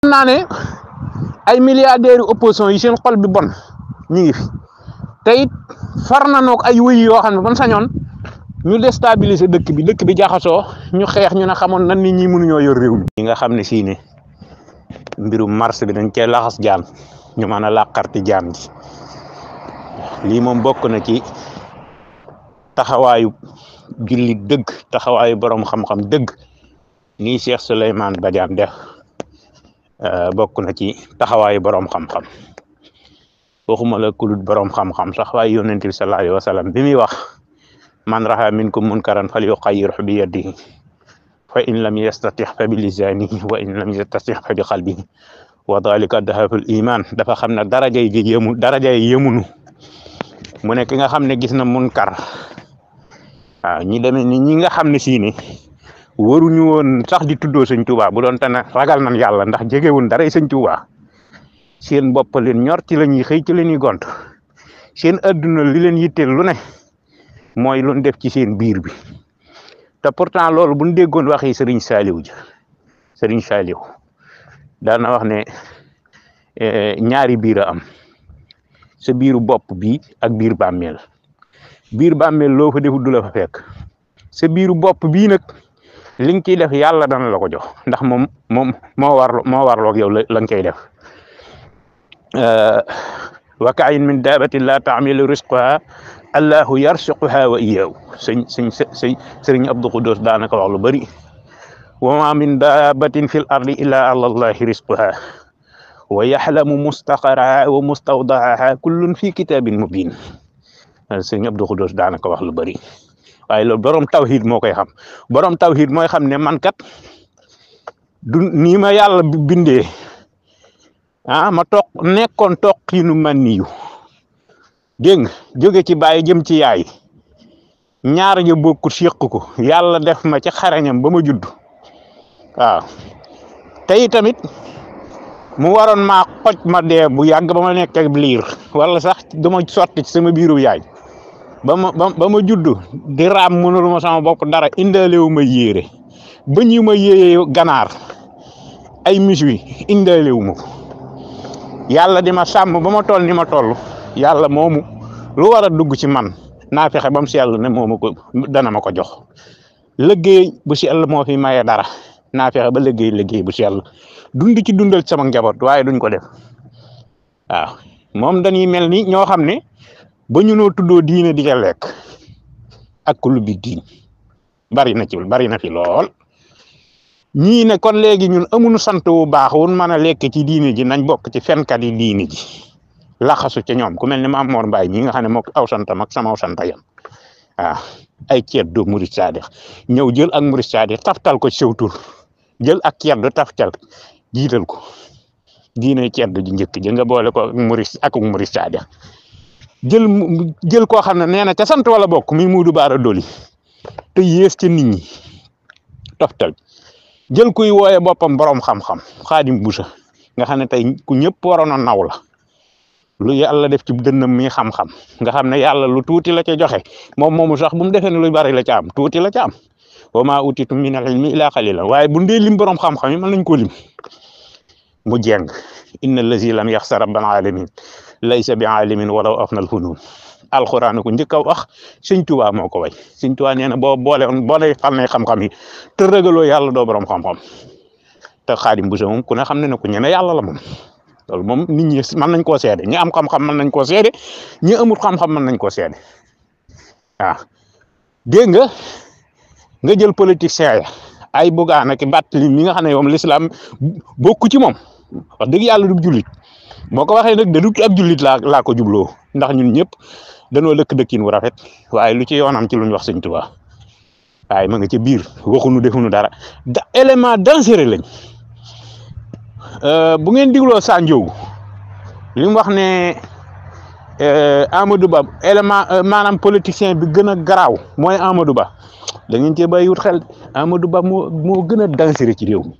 naa ne ay milliardaires opposition yi seen xol bi bon ñu ngi fi te it far na noog ay wëy yoo xam ne ban sañoon ñu déstabiliser dëkk bi jaxasoo ñu xeex ñu ne xamoon nan nit ñi mënuñoo yor réew mi. ñi nga xam ne sii ne mbirum mars bi dañ cee laxas jaan ñu mën a làqarti jaan ji lii moom bokk na ci taxawaayu jullit dëgg taxawaayu borom xam-xam dëgg nii Cheikh Souleymane Badiane def bokk na ci taxawaayu borom xam-xam waxuma la kulut borom xam-xam sax waaye yonent bi sallallahu alayhi wa sallam bi muy wax man raha minkum munkaran falyughayyirhu bi yadihi fa in lam yastatih fa bi lisanihi wa in lam yastatih fa bi qalbihi wa dhalika adhaful iman dafa xam ne darajay yemunu mu ne ki nga xam ne gis na munkar waaw ñi demee ni ñi nga xam ne sii ne waruñu woon sax di tuddoo sëñ Tuubaa bu doon tane ragal nañ yàlla ndax jegewun dara sëñ Tuubaa seen bopp leen ñor ci la ñuy xëy ci la ñuy gont seen adduna li leen yitteel lu ne mooy lu def ci seen biir bi te pourtant loolu bu ñu déggoon waxi Serigne Saliou ja Serigne Saliou daana wax ne ñaari biir a am sa biiru bopp bi ak biir bàmmeel loo fa defut du la fa fekk sa biiru bopp bii nag li nga ciy def yàlla dana la ko jox ndax moom moo warloog yow la nga koy def wa ka'ayyin min daabatin la ta'milu rizqaha allahu yarzuquha wa iyyahu sëriñ Abdou Khoudoss daanaka wax lu bëri wa ma min daabatin fil ardi illa ala allahi rizquha wa yaxlamu mustaqaraha wa mustawdaaha kullun fi kitabin mubin sëriñ Abdou Khoudoss daanaka wax lu bëri waaye loolu borom tawhid moo koy xam borom tawhid mooy xam ne man kat du nii ma yàlla bindee ma nekkoon toqiinu man niyu dégg nga jóge ci bàyyi jëm ci yaay ñaar ña bokku séq ko yàlla def ma ci xarañam ba ma judd waaw tey tamit mu waroon maa xoj ma dee bu yàgg ba ma nekk ak liir wala sax dama sotti ci sama biiru yaay ba ma judd di raam mënul ma sama bopp dara indaalewu ma yéere ba ñu ma yéeyee ganaar ay mis wi indaalewu ma ko yàlla di ma sàmm ba ma toll ni ma toll yàlla moomu lu war a dugg ci man naa fexe ba mu sell ne moomu ko dana ma ko jox liggéey bu sell moo fi maye dara naa fexe ba liggéey bu sell dund ci dundal sama njaboot waaye duñ ko def waaw moom dañuy mel ni ñoo xam ne ba ñu noo tuddoo diine di ca lekk ak lu bi diin bari na fi lool ñii ne kon léegi ñun amuñu sant wu baax wun mën a lekk ci diine ji nañ bokk ci fenkat yi diine ji laxasu ca ñoom ku mel ni Maam Mor Mbaye ñi nga xam ne mook aw santam ak sama aw santa yam waaw ay ceddo murid saadix ñëw jël ak murid saadix taftal ko ci sew tur jël ak ceddo taftal jiital ko diine ceddo ji njëkk ji nga boole ko ak murid saadix jël koo xam ne nee na ca sant wala bokk muy Muudu Baara Doli te yées ca nit ñi toftal jël kuy wooye boppam borom xam-xam Xaadim Busa nga xam ne tey ku ñëpp waroon a naw la lu yàlla def ci dënnam mi xam-xam nga xam ne yàlla lu tuuti la ca joxe moom moomu sax bu mu defee ne lu bari la ca am tuuti la ca am wa maa utiitum min al-ilmi illaa qaliilan waaye bu ndee lim borom xam-xam yi mën nañ koo lim mu jeng inna allazi lam yaxsa rabbal alamin laysa bi alimin walaw afnal funun alxuraan ko njëkk a wax sëñ Tuubaa moo ko way sëñ Tuubaa nee na boo boole fal ne xam-xam yi te ragaloo yàlla doo borom xam-xam te Xaadim Buso moom ku ne xam ne ne ku ñeme yàlla la moom loolu moom nit ñi mën nañ koo seede ñi am xam-xam mën nañ koo seede ñi amul xam-xam mën nañ koo seede waaw dégg nga jël politicien ya ay Bougane ak Barthélémy mi nga xam ne moom l'islam bokku ci moom wax dëgg yàlla du jullit boo ko waxee nag da du ab jullit laa ko jubloo ndax ñun ñëpp danoo dëkkin wu rafet waaye lu ci yoonam ci lu ñu wax sëñ Tuubaa waaye ma nga ci biir waxuñu defuñu dara élément dangereux lañ bu ngeen digloo Sa Ndiogou li mu wax ne Amadou Ba élément maanaam politicien bi gën a garaaw mooy Amadou Ba da ngeen cee bàyyi wut xel Amadou Ba moo gën a dangereux ci réew mi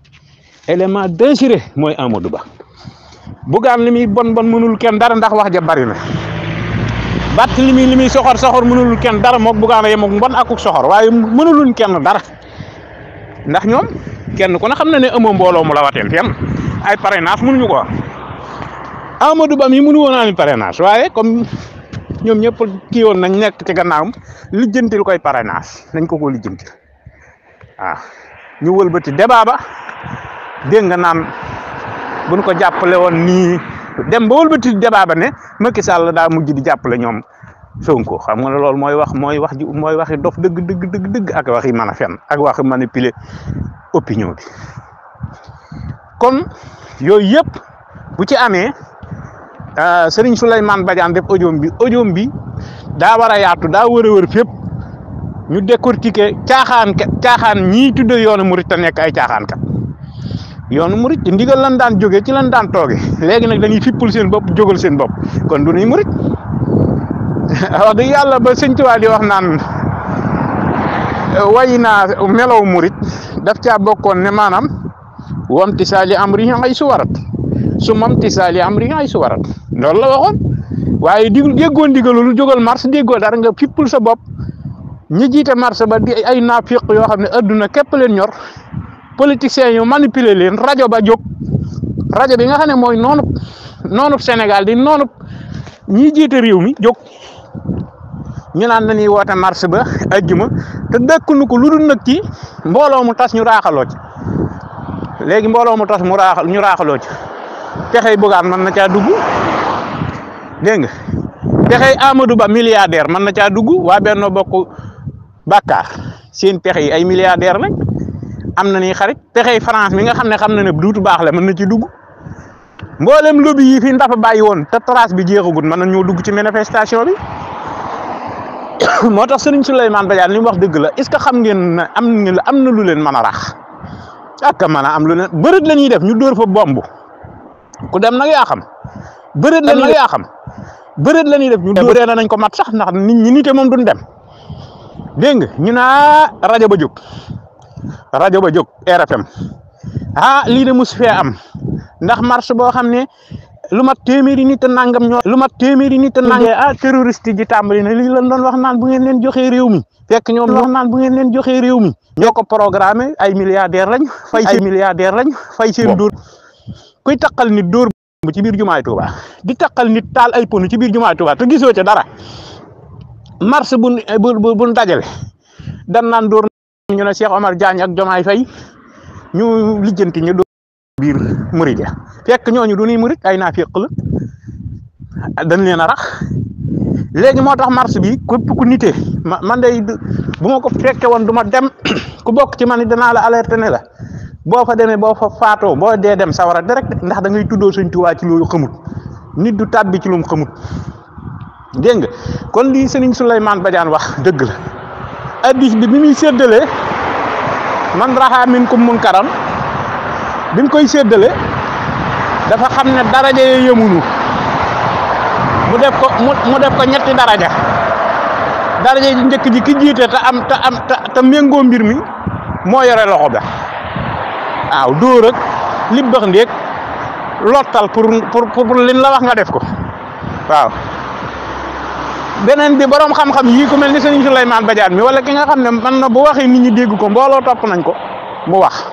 élément dangereux mooy Amadou Ba Bougane li muy bon mënul kenn dara ndax wax ja bari na Barthélémy li muy soxor mënul kenn dara moog Bougane yem ak mbon akuk soxor waaye mënuluñ kenn dara ndax ñoom kenn ku ne xam na ne amoo mbooloo mu la wateel fenn ay parrainage mënuñu ko Amadou Ba mi mënu woon am parrainage waaye comme ñoom ñëpp kii woon nañ nekk ci gannaawam lijjantil koy parrainage nañ ko lijjantil waaw ñu wëlbati débat ba dégg nga naan buñ ko jàppale woon nii dem ba wëlbati débat ba ne Macky Sall daa mujj di jàppale ñoom Sonko xam nga ne loolu mooy waxi dof dëgg ak waxi mën a fen ak waxi manipuler opinion bi kon yooyu yëpp bu ci amee Serigne Souleymane Badiane def audio bi daa war a yaatu daa war a wër fépp ñu décortiquer caaxaan ñii tudde yoonu murit te nekk ay caaxaankat yoonu murit ci ndigal lan daan jóge ci lan daan tooge léegi nag dañuy fippul seen bopp jógal seen bopp kon du ñuy murit wax dëgg yàlla ba sëñ Tuubaa di wax naan way naa melow murit daf caa bokkoon ne maanaam wam tisaali amri ay su warat su mam tisaali amri ay su warat loolu la waxoon waaye déggoo ndigalul jógal mars déggoo dara nga fippul sa bopp ñi jiite mars ba di ay naafiq yoo xam ne adduna képp leen ñor politiciens yu manipuler leen rajo ba jóg rajo bi nga xam ne mooy noonu Sénégal di noonu ñi jiite réew mi jóg ñu naan dañuy woote mars ba ajjuma te dëkkunu ko lu dul nag ci mbooloo mu tas ñu raaxaloo ci léegi mbooloo mu tas ñu raaxaloo ci pexey Bougane mën na caa dugg dégg nga pexey Amadou Ba milliardaire mën na caa dugg waa Benno Bokk Bakaar seen pexe yi ay milliardaire lañ am na ni xarit pexey France mi nga xam na ne duutu baax la mën na ci dugg mboolem lobby yi fi ndafa bàyyi woon te trace bi jeexagut mën na ñoo dugg ci manifestation bi moo tax Serigne Souleymane Badiane li mu wax dëgg la est-ce que xam ngeen am na lu leen mën a rax ak mën a am lu leen bërët la ñuy def ñu dóor fa bomb ku dem nag yaa xam bërët la nag yaa xam bërët la ñuy def ñu dóoree nañ ko mat sax ndax nit ñi nite moom duñ dem dégg nga ñu naa rajo ba jóg RFM lii de mus fee am ndax marche boo xam ne lu mat téeméeri nit a nangam terroriste ji tàmbali na lii lan doon wax naan bu ngeen leen joxee réew mi fekk ñoom wax naan bu ngeen leen joxee réew mi ñoo ko programmé ay milliardaire lañ fay seen dóor kuy taqal nit dóor bu ci biir jumaay Tuuba di taqal nit taal ay ponu ci biir jumaay Tuuba te gisoo ca dara marche bu dajale dan naan dóor ñu ne Cheikh Omar Diagne ak Diomaye Faye ñu lijjanti ñu dóor biir murid ya fekk ñooñu du ñuy murid ay naafiq la dañ leen a rax léegi moo tax marche bi képp ku nitee man day bu ma ko fekke woon du ma dem ku bokk ci man danaa la alerter ne la boo fa demee boo fa faatoo boo dee dem sawara direct ndax da ngay tuddoo Sëñ Tuubaa ci loolu xamut nit du tàbbi ci lu mu xamut dégg nga kon lii Serigne Souleymane Badiane wax dëgg la addis bi muy séddalee man raxaa minkum munkaran bi mu koy séddale dafa xam ne daraja yee yemunu mu def ko ñetti daraja ji njëkk ji ki jiite te méngoo mbir mi moo yore loxo ba waaw dóor ak li bëx ndéeg lottal pour liñ la wax nga def ko waaw beneen bi borom xam-xam yii ku mel ni Serigne Souleymane Badiane mi wala ki nga xam ne man na bu waxee nit ñi dégg ko mbooloo topp nañ ko mu wax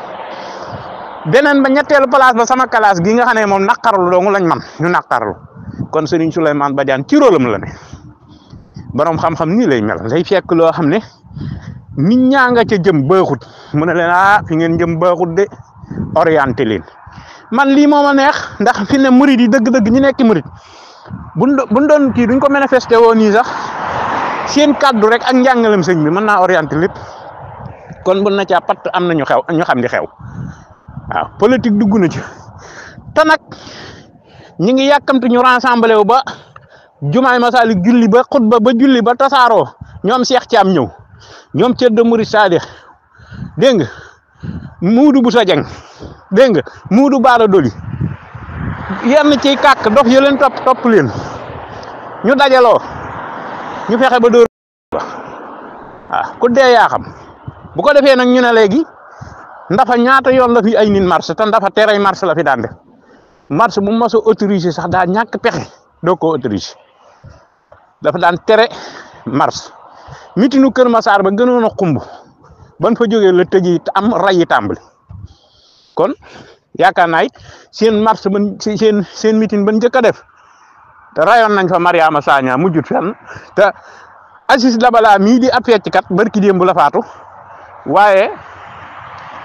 beneen ba ñetteelu place ba sama classe gi nga xam ne moom naqarlu dong lañ man ñu naqarlu kon Serigne Souleymane Badiane ci rôlam la ne borom xam-xam nii lay mel lay fekk loo xam ne nit ñaa nga ca jëm baaxut mu ne leen fi ngeen jëm baaxut de orienté leen man lii moo ma neex ndax fi ne murid yi dëgg-dëgg ñu nekk murid buñ doon kii duñ ko manifesté woo nii sax seen kàddu rek ak njàngalem sëñ bi mën naa orienté lépp kon bun na caa patt am na ñu xam di xew waaw politique dugg na ci te nag ñi ngi yàkkamte ñu rassemblé wu ba jumaay Masalik julli ba xutba ba julli ba tasaaroo ñoom Cheikh Thiam ñëw ñoom Ceddo Murid Sadikh dégg nga Muudu Busa Jeng dégg nga Muudu Baara Doli yenn ci kàkk dox yo leen topp leen ñu dajaloo ñu fexe ba dóor ku dee yaa xam bu ko defee nag ñu ne léegi ndafa ñaata yoon la fi ay nit marche te ndafa terey marche la fi daan def marche bu mos a autorisé sax daa ñàkk pexe doo ko autorisé dafa daan tere marche mitinu Kër Massar ba gënoon a xumb ban fa jógee la tëji am ray yi tàmbali kon yaakaar naa it seen marche ban seen meeting ban njëkk a def te rayoon nañ fa Mariama Sagna mujjut fenn te Aziz Dabala mii di ab fecckat barki démb la faatu waaye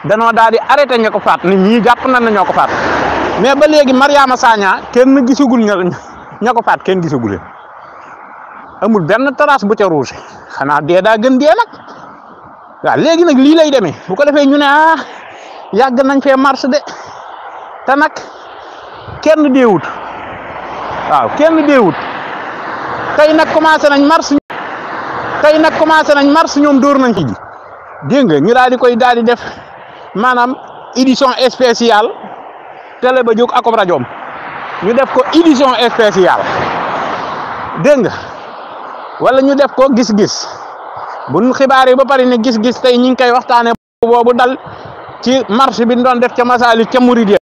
danoo daal di arrêté ña ko faat nit ñi jàpp nañ ne ñoo ko faat mais ba léegi Mariama Sagna kenn gisagul ña ko faat kenn gisagul leen amul benn trace bu ca rouge xanaa dee daa gën dee nag waaw léegi nag lii lay demee bu ko defee ñu ne yàgg nañ fee marche de te nag kenn deewut waaw kenn deewut tey nag commencé nañ marche ñoom dóor nañ ci ji dégg nga ñu daal di koy daal di def maanaam édition spéciale télé ba jóg ak rajoom ñu def ko édition spéciale dégg nga wala ñu def ko gis-gis bu ñu xibaaree ba pare ne gis-gis tey ñu ngi koy waxtaanee boobu dal ci marche bi ñu doon def ca Masalik ca Mouride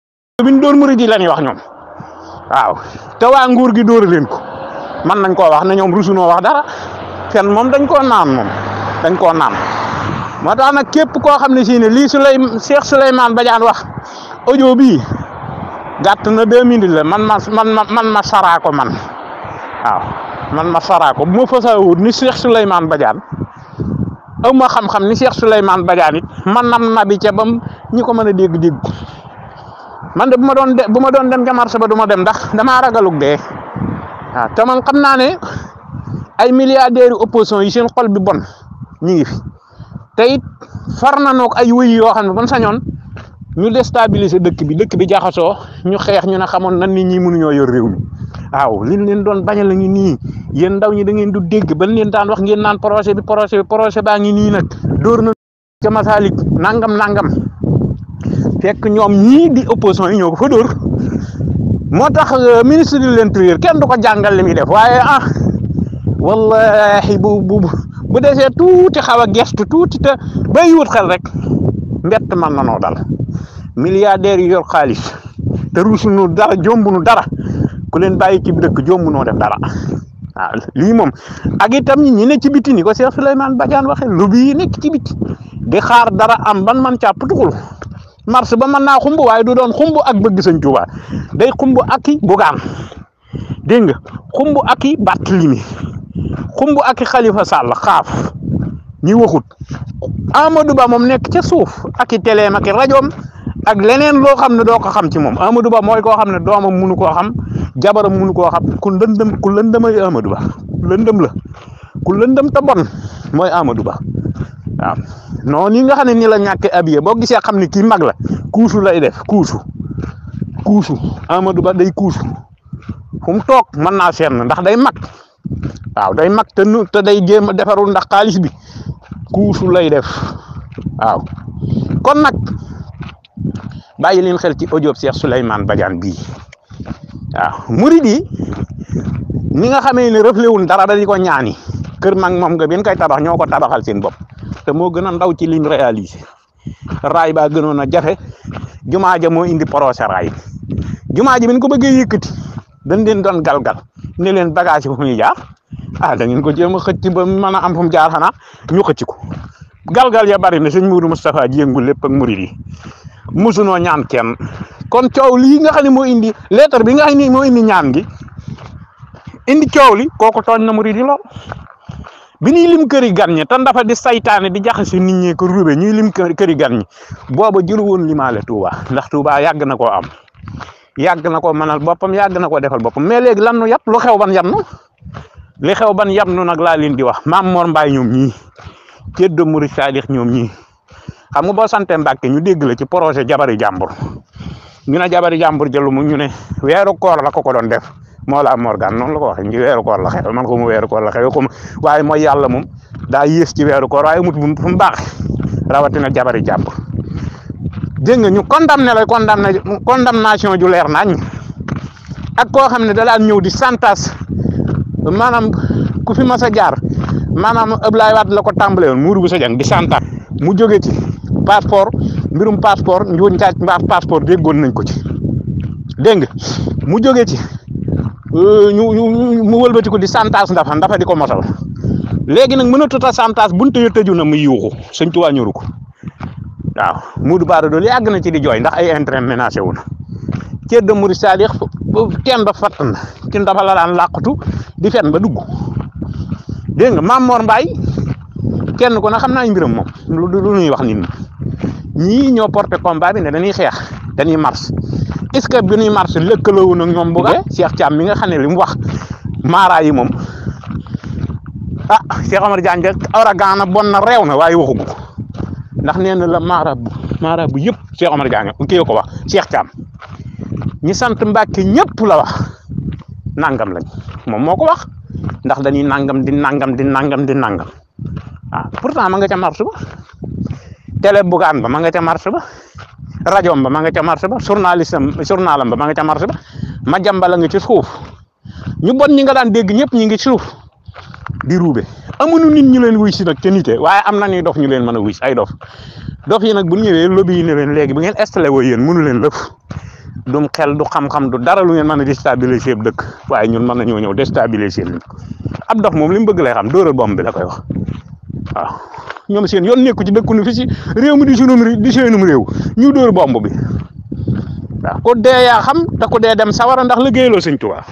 bi ñu doon Mouride la ñuy wax ñoom waaw te waa nguur gi dóor leen ko man nañ koo wax ne ñoom rusunoo wax dara kenn moom dañ koo naan moo tax nag képp koo xam ne si ne lii Cheikh Souleymane Badiane wax audio bii gàtt na 2 minutes la man ma saraa ko man waaw man ma saraa ko bu ma fasaawut ni Cheikh Souleymane Badiane aw ma xam-xam ni Cheikh Souleymane Badiane it man na bi ca bam ñi ko mën a dégg man de bu ma doon dem ca marché ba du ma dem ndax damaa ragalug dee waaw te man xam naa ne ay milliardaires opposition yi seen xol bi bon ñi ngi fi te it far na noog ay wëy yoo xam ne ban sañoon ñu déstabiliser dëkk bi jaxasoo ñu xeex ñu ne xamoon nan nit ñi mënuñoo yor réew mi waaw liñ leen doon bañal la ngi nii yéen ndaw ñi da ngeen du dégg ban leen daan wax ngeen naan projet baa ngi nii nag dóor na ca Masalik nangam fekk ñoom ñii di opposition yi ñoo ko fa dóor moo tax ministre de l'intérieur kenn du ko jàngal li muy def waaye wallahi bu desee tuuti xaw a gestu tuuti te bay wut xel rek mbett man na noo dal milliardaires yi yor xaalis te rusunu dara jombunu dara ku leen bàyyi ci dëkk jombunoo def dara waaw lii moom ak itam ñi ne ci biti ni ko Cheikh Souleymane Badiane waxee lobby yi nekk ci biti di xaar dara am ban man càpp tuxul marche ba mën naa xumb waaye du doon xumb ak bëgg Sëñ Tuubaa day xumb ak i Bugaan dégg nga xumb ak i Barthélemy xumb ak i Khalifa Sall xaaf ñi waxut Amadou Ba moom nekk ca suuf ak i téléem ak i rajoom ak leneen loo xam ne doo ko xam ci moom Amadou Ba mooy koo xam ne doomam munu koo xam jabaram munu koo xam ku lëndëmay Amadou Ba lëndëm la ku lëndëm te bon mooy Amadou Ba waaw noonu nga xam ne ni la ñàkk habillé boo gisee xam ne kii mag la kuusu lay def kuusu Amadou Ba day kuusu fu mu toog mën naa seen ndax day mag waaw day mag te day jéem a defarul ndax xaalis bi kuusu lay def waaw kon nag bàyyi leen xel ci audio Cheikh Souleymane Badiane bii waaw murid yi ni nga xamee ne refléwul dara dañu ko ñaani kër mag moom nga bin koy tabax ñoo ko tabaxal seen bopp te moo gën a ndaw ci liñ réalisé raay baa gënoon a jafe jumaa ja moo indi projet raay jumaa ji bin ko bëggee yëkkati dañ leen doon galgal ne leen bagage yi fu muy jaar da ngeen ko jéem a xëcc ba mën a am fu mu jaar xanaa ñu xëcc ko galgal ya bari na sëñ Moudou Moustapha ji yëngul lépp ak murid yi musunoo ñaan kenn kon coow lii nga xam ne moo indi lettre bi nga xam ne moo indi ñaan gi indi coow li kooku tooñ na murid yi lool bi ñuy lim këri gan ñi te dafa di saytaane di jaxase nit ñi ko rube ñuy lim këri gan ñi booba jëlu woon limaale Touba ndax Touba yàgg na koo am yàgg na koo mënal boppam yàgg na koo defal boppam mais léegi lan nu yàpp lu xew ban yam nu li xew ban yam nu nag laa leen di wax Maam Mor Mbaye ñoom ñii Ceddo Murid Sadikh ñoom ñii xam nga boo sante Mbàkke ñu dégg la ci projet jabari jàmbur ñu ne jabari jàmbur jëlu mu ñu ne weeru koor la ko doon def moo la Morgan noonu la ko waxee ñu weeru koor la xew man ko mu weeru koor la xew ko waaye mooy yàlla moom daa yées ci weeru koor waaye amut fu mu baax rawatina jabari jàmbur dégg nga ñu condamnation ju leer nañ ak koo xam ne da daan ñëw di santas maanaam ku fi mas a jaar maanaam Abdoulaye Wade la ko tàmbalee woon Mourou Bousso Dieng di santas mu jóge ci passeport mbirum passeport njuuñ caaj passeport déggoon nañ ko ci dégg nga mu jóge ci mu wëlbati ko di santas ndafa di ko mosal léegi nag mënatut a santas bunte yu tëju na muy yuuxu Sëñ Tuubaa ñoru ko waaw Modou Bara Dolly yàgg na ci di jooy ndax ay intérêt menacé wu na Ceddo Murid Sadikh teen ba fatt na ki dafa la daan làqatu di fen ba dugg dégg nga Mame Mor Mbaye kenn ko na xam naa ay mbiram moom lu ñuy wax nit ñi ñoo porté combat bi ne dañuy xeex dañuy marche est-ce que bi ñuy marche lëkkaloo nag ñoom bu ga Cheikh Thiam mi nga xam ne li mu wax maara yi moom Cheikh Omar Diagne Oragana bon na réew na waaye waxu ko ndax nee na la maara bu yëpp Cheikh Omar Diagne kii ko wax Cheikh Thiam ñi sant Mbàkke ñëpp la wax nangam lañ moom moo ko wax ndax dañuy nangam di nangam pourtant ma nga ca marche ba télé bugaan ba ma nga ca marche ba rajoom ba ma nga ca marche ba journalam ba ma nga ca marche ba ma jàmbala nga ci suuf ñu bon ñi nga daan dégg ñëpp ñi ngi ci suuf di ruube amuñu nit ñu leen wuy si nag te nite waaye am na ni dof ñu leen mën a wuy si ay dof yi nag bu ñëwee lobby yi ne leen léegi bu ngeen installé woo yéen mënu leen lëf dum xel du xam-xam du dara lu ngeen mën a déstabiliser dëkk waaye ñun mën nañoo ñëw déstabiliser leen ab dof moom li mu bëgg lay xam dóoral bomb bi la koy wax waaw ñoom seen yoon nekku ci dëkku fi si réew mi di seenum réew ñu dóor bomb bi waaw ko dee yaa xam te ko dee dem sawara ndax liggéeyaloo Sëñ Tuubaa